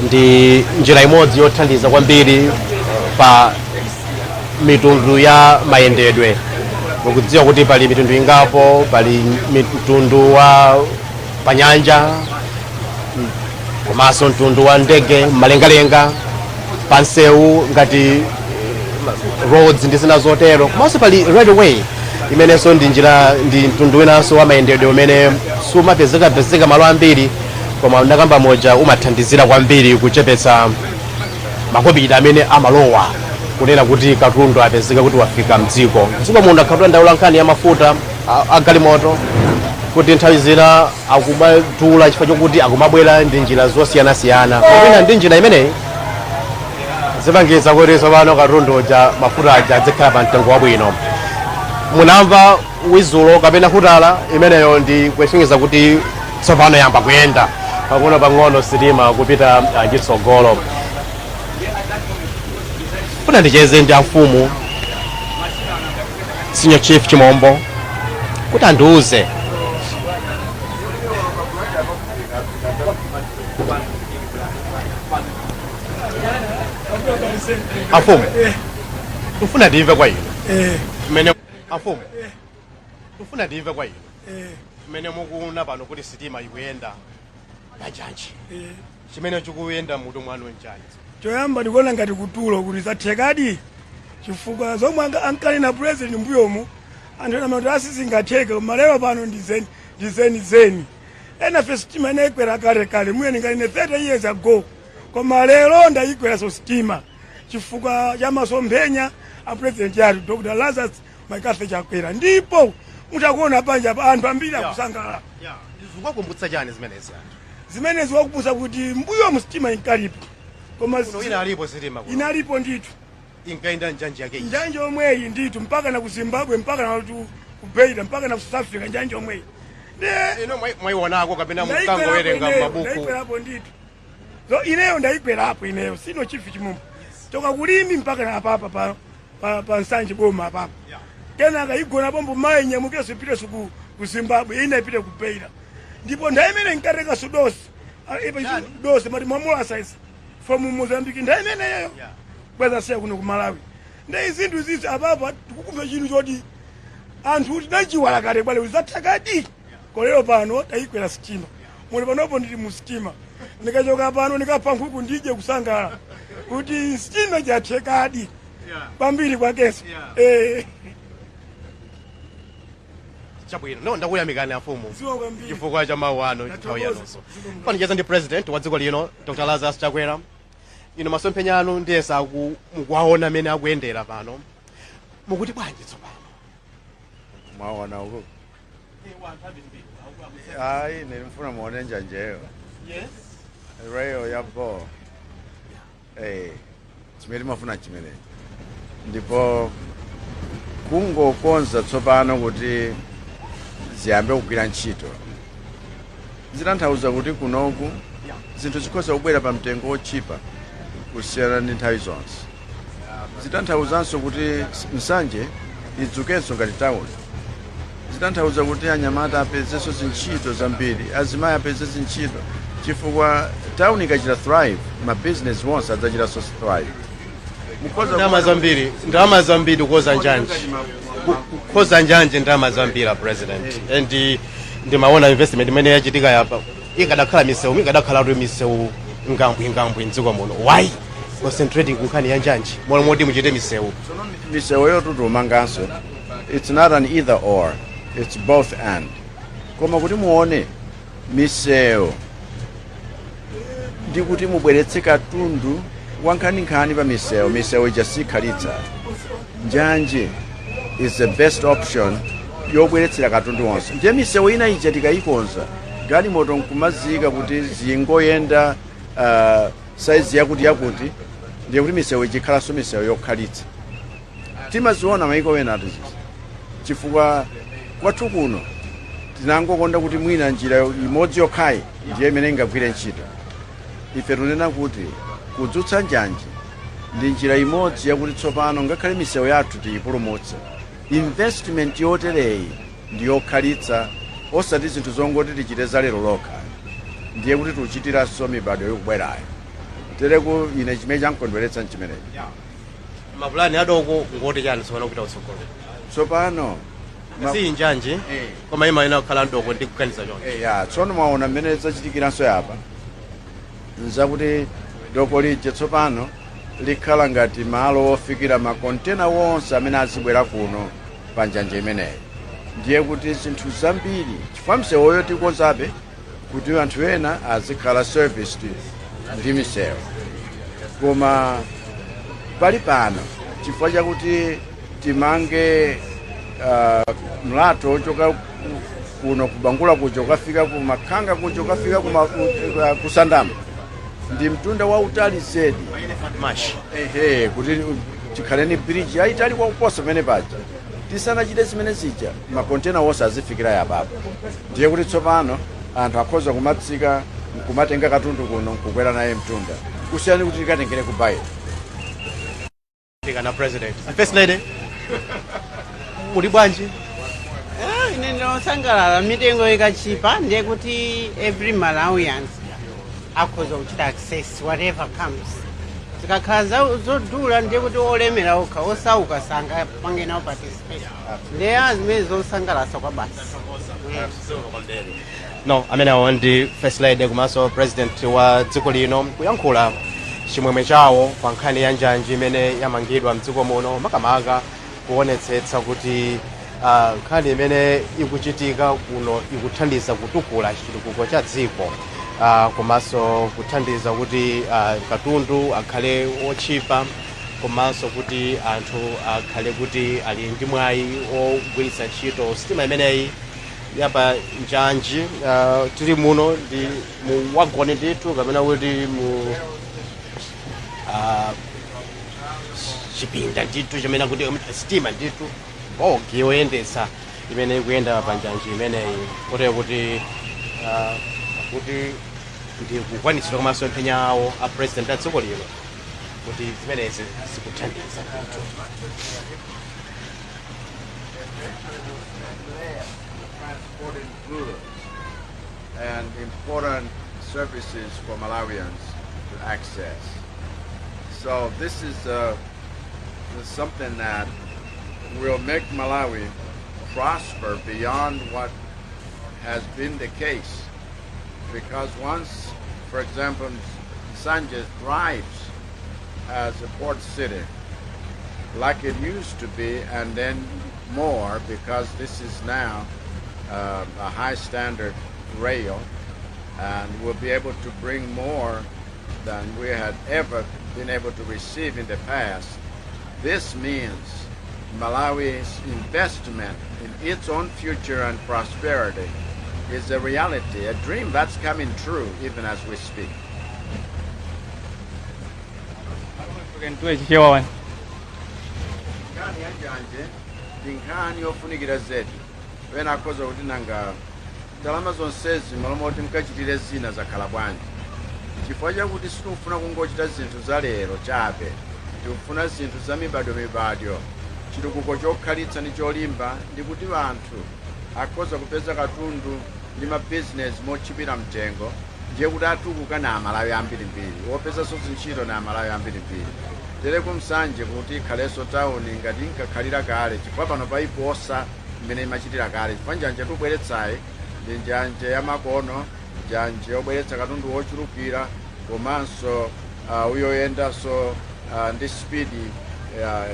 Ndi njira imodzi yothandiza kwambiri pa mitundu ya mayendedwe. Mukudziwa kuti pali mitundu ingapo: pali mitundu wa panyanja, komanso mtundu wa ndege mmalengalenga, pansewu ngati roads ndi zina zotero, komanso pali railway imenenso ndi njira, ndi mtundu winanso wa mayendedwe umene sumapezekapezeka malo ambiri, koma ndakamba moja umathandizira kwambiri kuchepetsa makobidi amene amalowa kunena kuti katundu apezeka kuti wafika mdziko. Mdziko muno akhala ndaula nkhani ya mafuta agalimoto kuti nthawi zina akumadula chifukwa chokuti akumabwera ndi njira zosiyanasiyana. Kapena ndi njira imeneyi zipangitsa kuti tsopano katundu uja, mafuta aja, adzikhala pa mtengo wabwino. Munamva wizulo kapena hutala imeneyo ndi kusonyeza kuti tsopano yamba kuyenda pang'ono pang'ono sitima kupita chitsogolo. Funa ndicheze ndi amfumu, Senior Chief Chimombo, kuti andiuze. Afumu, tufuna ndimve kwa inu mmene, afumu, tufuna ndimve kwa inu mmene mukuona pano kuti sitima ikuyenda panjanji, chimene chikuyenda mutu mwanu nchani? Choyamba ndikuona ngati kutulo, kuti zathekadi, chifukwa zomwe ankanena president mbuyomu, anthu ena amati asizingatheke, koma lero pano ndizeni ndizeni zeni. Ena fe sitima inayikwera kale kale, muyeni ngati ine 30 years ago, koma lero ndayikweranso sitima chifukwa cha masomphenya a president yathu, Dr Lazarus McCarthy Chakwera. Ndipo mutakuona panja pa anthu ambiri akusangalala. Zikukumbutsa chani zimenezi anthu? Zimenezi wakumbutsa kuti mbuyomu sitima inkalipo, koma kuno inalipo sitima kuno? Inalipo ndithu. Inkaenda njanji yake iyi? Njanji yomweyi ndithu, mpaka na ku Zimbabwe, mpaka na ku Beira, mpaka na ku South Africa, njanji yomweyi. Ino mwayionako kapena mukangowerenga m'mabuku? Ndayikwerapo ndithu. So ineyo ndayikwerapo ineyo, Senior Chief Chimombo, toka kulimi mpaka na apapa pa Nsanje boma apapa. Kenaka igona pompo, mayi nyamukeso ipiteso ku Zimbabwe, ina ipite ku Beira. Ndipo nthawi imene nkatenga sudosi dosi mati mwamulasa from Mozambique, nthawi imeneyo bweza siya kuno ku Malawi. Ndi zinthu zizi apapa tikukumva chinthu choti anthu tidachiwala kale kwale, zathekadi kolero pano tayikwera sitima. Muli panopo ndili mu sitima, ndikachoka pano ndikapha nkhuku ndidye kusangalala kuti sitima chathekadi kwambiri kwakenso. Chabwino, no, ndakuyamikani afumu Ziwa kwambiri. chifukwa cha mawu anu, nthawi yanonso. Panicheza ndi president wa dziko lino, Dr Lazarus Chakwera. Ino masomphenya anu ndiyesa mukuwaona amene akuyendera pano, mukuti bwanji tsopano? Mwaona uku, hayi, ndimfuna muone njanjeyo. Rail ya bo, chimene timafuna chimenechi, ndipo kungokonza tsopano kuti ziyambe kugwira ntchito zitanthauza kuti kunoku zinthu zikhoza kubwera pa mtengo wotchipa kusiyana ndi nthawi zonse. Zitanthauzanso kuti Nsanje idzukenso ngati town. Zitanthauza kuti anyamata apezenso zintchito zambiri, azimayi apeze zintchito, chifukwa town ikachita thrive, ma business wonse adzachitanso thrive. Mukhoza Ndalama kuona zambiri, ndalama zambiri kukoza njanji. Kukoza njanji ndalama zambiri, a president, and ndimaona investment imene yachitika yapa, ikadakhala misewu, ikadakhalatu misewu ngambwi ngambwi mdziko muno. Why concentrating kunkhani ya njanji mola moti muchite misewu? Tsono misewu yotutumanganso, it's not an either or, it's both and. Koma kuti muone misewu ndi kuti mubweretse katundu wankhaninkhani pa misewu, misewu ija sikhalitsa. Njanji is the best option yobweretsera katundu wonse. Ndiye misewu ina ija tikayikonza, galimoto nkumazika kuti zingoyenda saizi yakuti yakuti, ndiye kuti misewu ichikhalanso misewu yokhalitsa. Timaziona maiko ena atizizi, chifukwa kwathu kuno tinangokonda kuti mwina njira imodzi yokhayi ndiye imene ingagwire ntchito. Ife tunena kuti kudzutsa njanji ndi njira imodzi yakuti tsopano ngakhale misewu yathu tiyipulumutse. Investment yotereyi ndi yokhalitsa, osati zinthu zongoti tichite za lero lokha. Ndiye kuti tichitiranso mibado yokubwerayo. Tereku ine chimene chankondweretsa nchimenechi. Mapulani adoko ngoti chani tsopano kupita kutsogolo? Tsopano Si njanji koma imayenera kukhala ndoko ndi kuganiza choncho. Ya, tsono mwaona mmene zachitikiranso yapa, nzakuti doko lija tsopano likhala ngati malo ofikira makontena wonse amene azibwera kuno pa njanje imeneyi. Ndiye kuti zinthu zambiri, chifukwa msewoyo tikonzabe kuti anthu ena azikhala serviced ndi misewu, koma pali pano chifukwa chakuti timange mlatho ochoka kuno kubangula kuja ukafika ku Makhanga kuja ukafika kusandama, ndi mtunda wautali zedi. Mash. Ehe, kuti tikhaleni bridge yayitali kwakuposa pamene paja. Tisanachite zimene zija, makontena wonse azifikira yapapo. Ndiye kuti tsopano anthu akhoza kumatsika nkumatenga katundu kuno nkukwera naye mtunda, kusiyana kuti tikatengere ku Bayi. Tikana president, first lady, muli bwanji? Ah, ine ndinosangalala. Mitengo ikachipa, ndiye kuti every Malawians akhoza kuchita access whatever comes. Zikakhala zodula, ndiye kuti olemera okha, osauka sangapange nawo participate. Ndiye zimene zosangalatsa kwa basi. No, amenewo ndi first lady komanso president wa dziko lino kuyankhula chimwemwe chawo pa nkhani ya njanji imene yamangidwa mdziko muno, makamaka kuonetsetsa kuti nkhani imene ikuchitika kuno ikuthandiza kutukula chitukuko cha dziko, komanso kuthandiza kuti katundu akhale otchipa, komanso kuti anthu akhale kuti ali ndi mwayi ogwiritsa ntchito sitima imeneyi yapa njanji. Tili muno ndi mu wagoni ndithu, kapena kuti mu chipinda ndithu chimene kuti sitima ndithu, bogi yoyendetsa imene ikuyenda pa njanji imeneyi, kotero kuti kuti ndi kukwanitsidwa komanso mphenya awo a president a dziko lino kuti zimenezi zikuthandiza ndithu. Transporting goods and important services for Malawians to access. So this is something that will make Malawi prosper beyond what has been the case. Because once, for example, Nsanje thrives as a port city, like it used to be, and then more, because this is now a high standard rail and will be able to bring more than we had ever been able to receive in the past. This means Malawi's investment in its own future and prosperity is a reality, a dream that's coming true even as we speak. You can do it here one. Nkhani ya njanje ndi nkhani yofunikira zedi. Pena akhoza kuti, nanga ndalama zonsezi malo moti mkachitire zina zakhala bwanji? Chifukwa chakuti sitikufuna kungochita zinthu za lero chabe, tikufuna zinthu za mibadwo mibadwo, chitukuko chokhalitsa ndi cholimba, ndi kuti anthu akhoza kupeza katundu ndi mabizinesi motchipira mtengo. Ndiye kuti atukuka na Amalawi ambirimbiri, wopezanso zintchito na Amalawi ambirimbiri. Tere kumsanje kuti ikhalenso tawuni ngati inkakhalira kale, chifukwa pano paiposa mmene imachitira kale, chifukwa njanje tubweretsayi ndi njanje yamakono, njanje yobweretsa katundu wochulukira, komanso uyoyendanso ndi spidi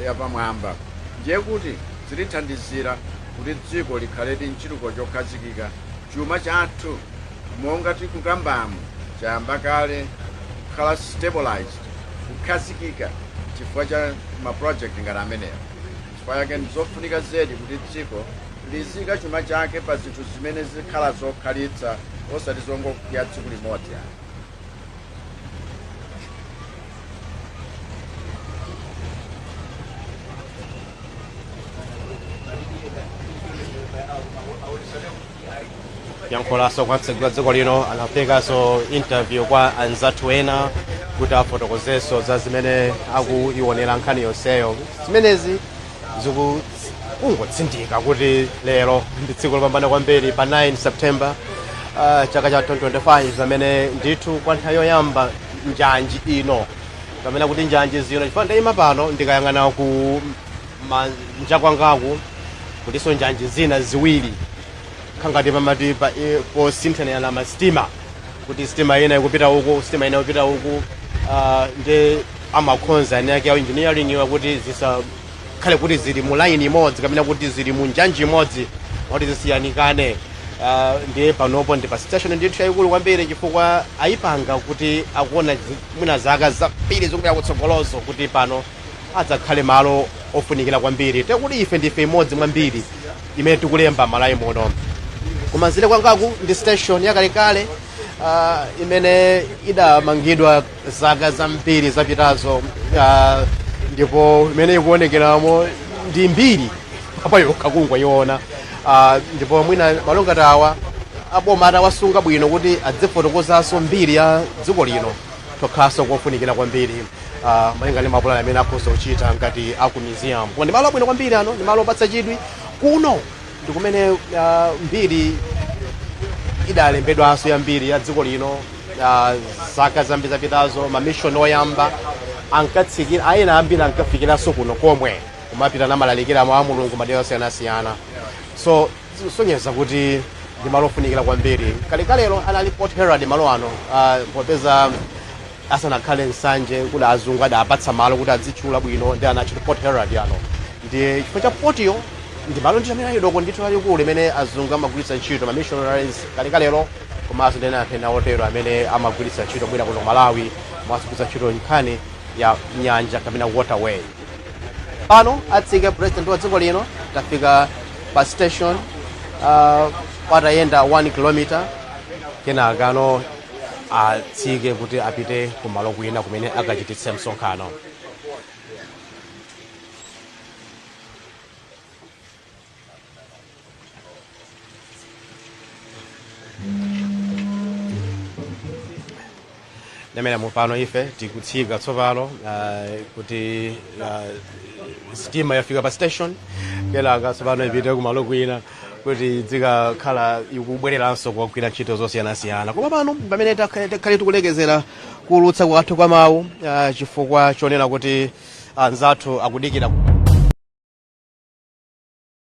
yapamwamba. Ndiye kuti zilithandizira kuti dziko likhaledi mchitukuko chokhazikika. Chuma chathu monga tikukambamo chayamba kale kukhala stabilized, kukhazikika, chifukwa cha ma project ngati amenewa. Chifukwa chake ndizofunika zedi kuti dziko lizika chuma chake pa zinthu zimene zikhala zokhalitsa, osati zongokwiya tsiku limodzi ayi. Yankhulanso kwa mtsogoleri wa dziko lino, anaperekanso interview kwa anzathu ena kuti afotokozenso za zimene akuionera nkhani yonseyo. Zimenezi zikungotsindika kuti lero ndi tsiku lopambana kwambiri pa 9 September chaka cha 2025, pamene ndithu kwa nthawi yoyamba njanji ino kapena kuti njanji zino, chifukwa ndayima pano ndikayang'ana ku manja kwangaku kutinso njanji zina ziwiri, khangati pamati posinthanirana masitima, kuti sitima ina ikupita uku, sitima ina ikupita uku. Ndi amakhonza eni ake a engineering iwa kuti zisakhale kuti zili mu line imodzi kapena kuti zili mu njanji imodzi, kuti zisiyanikane. Ndiye panopo ndi pa station ndithu yayikulu kwambiri, chifukwa ayipanga kuti akuona mwina zaka zambiri zikupita kutsogolozo kuti pano adzakhale malo ofunikira kwambiri, tekuti ife ndife imodzi mwambiri imene tikulemba Malawi muno. Kumanzere kwangaku ndi station yakalekale imene idamangidwa zaka zambiri zapitazo, ndipo imene ikuonekeramo ndi mbiri apo yokha kungoiona. Ndipo mwina malo ngati awa aboma atawasunga bwino kuti adzifotokozanso mbiri ya dziko lino, tokhaso kofunikira kwambiri, malinga ndi mapulani amene akhoza kuchita ngati aku museum. Koma ndi malo abwino kwambiri ano, ndi malo opatsa chidwi. Kuno ndi kumene mbiri idalembedwanso yambiri ya dziko lino, zaka zambiri zapitazo. Mamishoni oyamba ankatsikira, ayena ambiri ankafikiranso kuno komwe kumapita namalalikira mawu a Mulungu madera osiyanasiyana. So zisonyeza kuti ndi malo ofunikira kwambiri. Kalekalelo anali Port Herald malo ano, popeza asanakhale Nsanje, kuti azungu adapatsa malo kuti adzitchula bwino, ndi anatchula Port Herald ano. Ndi chifukwa cha portiyo, ndi malo ndithu amene ali doko ndithu lalikulu limene azungu amagwiritsa ntchito, ma missionaries kalekalelo, komanso ndi anthu ena otero amene amagwiritsa ntchito bwera kuno Malawi, mwasogwiritsa ntchito nkhani ya nyanja kapena waterway. Pano atsika president wa dziko lino. Tafika pa station, patayenda 1 km, kenakano atsike kuti apite kumalo kwina kumene akachititse msonkhano. Namene mupano ife tikutsika tsopano, kuti sitima yafika pa station, kenaka tsopano ipite kumalo kwina kuti zikakhala ikubwereranso kukagwira ntchito zosiyanasiyana. Koma pano pamene takhale tikulekezera kuulutsa kwathu kwa mawu, chifukwa chonena kuti anzathu akudikira.